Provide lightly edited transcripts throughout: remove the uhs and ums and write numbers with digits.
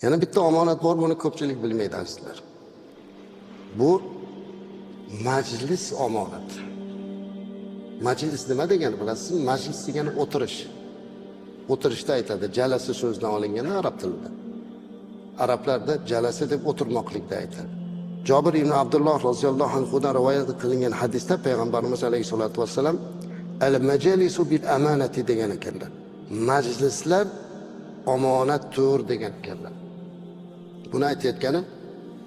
Yana bitta omonat bor, buni ko'pchilik bilmaydi, azizlar. Bu majlis omonati. Majlis nima degani bilasizmi? Majlis degani o'tirish. O'tirishda aytadi, jalasa so'zidan olinganda arab tilida. Arablarda jalasa deb o'tirmoqlikda aytadi. Jobir ibn Abdulloh roziyallohu anhudan rivoyat qilingan hadisda payg'ambarimiz alayhissalotu vassalam "Al majalisu bil amanati" degan ekanlar. Majlislar omonatdir degan ekanlar. Buni aytayotgani,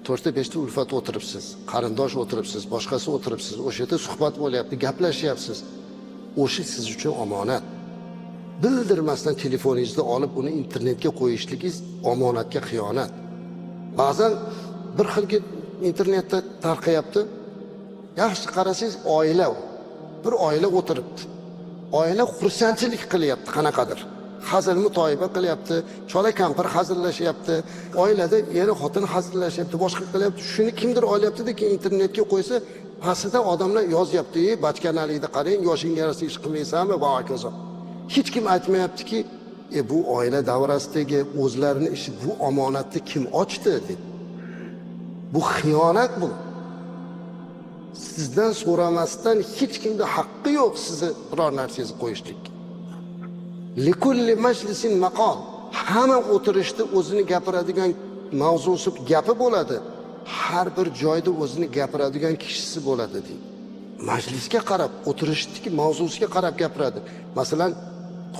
to'rtta beshta ulfat o'tiribsiz, qarindosh o'tiribsiz, boshqasi o'tiribsiz, o'sha yerda suhbat bo'lyapti, gaplashyapsiz. O'sha siz uchun omonat. Bildirmasdan telefoningizni olib, uni internetga qo'yishligingiz omonatga xiyonat. Ba'zan bir xilgi internetda tarqayapti. Yaxshi qarasangiz, oila u. Bir oila o'tiribdi. Oila xursandchilik qilyapti qanaqadir. Hazil mutoyiba qilyapti, chola kampir hazillashyapti, oilada er xotin hazillashyapti, boshqa qilyapti. Shuni kimdir olyapti-da, keyin internetga qo'ysa, pastida odamlar yozyapti: "Ey, bachkanalikni qarang, yoshingga yarasha ish qilmaysanmi?" va hokazo. Hech kim aytmayaptiki, bu oila davrasidagi o'zlarini ishi, bu omonatni kim ochdi deb. Bu xiyonat bu. Sizdan so'ramasdan hech kimda haqqi yo'q sizni biror narsangizni qo'yishlikka. Likulli majlisin maqol. Hamma o'tirishda o'zini gapiradigan mavzusi, gapi bo'ladi. Har bir joyda o'zini gapiradigan kishisi bo'ladi deydi. Majlisga qarab, o'tirishdagi mavzusiga qarab gapiradi. Masalan,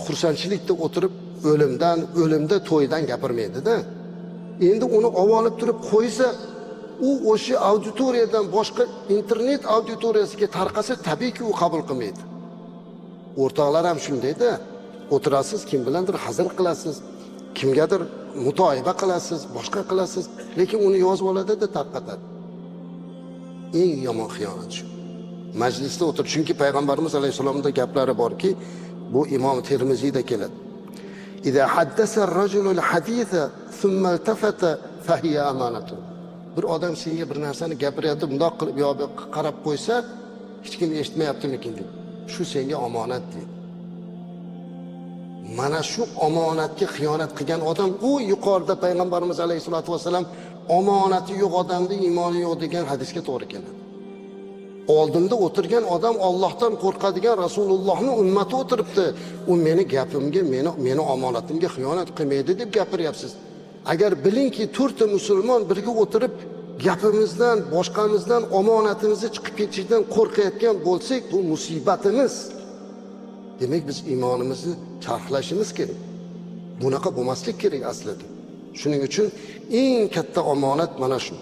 xursandchilikda o'tirib o'limdan, o'limda to'ydan gapirmaydi-da. Endi uni olib turib qo'ysa, u o'sha auditoriyadan boshqa internet auditoriyasiga tarqasa, tabiiyki u qabul qilmaydi. O'rtoqlar ham shundayda. O'tirasiz, kim bilandir hazil qilasiz, kimgadir mutoyiba qilasiz, boshqa qilasiz, lekin uni yozib oladida tarqatadi. Eng yomon xiyonat shu. Majlisda o'tir, chunki payg'ambarimiz alayhissalomda gaplari borki, bu Imom Termiziyda keladi. "Iza haddasa ar-rajulu al-haditha thumma iltafata fahiya amanatun." Bir odam senga bir narsani gapiryapti, bundoq qilib yo bu yoqqa qarab qo'ysa, hech kim eshitmayaptimikin deb. Shu senga omonat deydi. Mana shu omonatga xiyonat qilgan odam, u yuqorida payg'ambarimiz alayhissalotu vassalam omonati yo'q odamda iymoni yo'q degan hadisga to'g'ri keladi. Oldimda o'tirgan odam Allohdan qo'rqadigan Rasulullohni ummati o'tiribdi. U meni gapimga, meni omonatimga xiyonat qilmaydi deb gapiryapsiz. Agar bilingki, to'rtta musulmon birga o'tirib gapimizdan, boshqamizdan omonatimizni chiqib ketishidan qo'rqayotgan bo'lsak, bu musibatimiz. Demak, biz iymonimizni charxlashimiz kerak. Bunaqa bo'lmaslik kerak aslida. Shuning uchun eng katta omonat mana shu.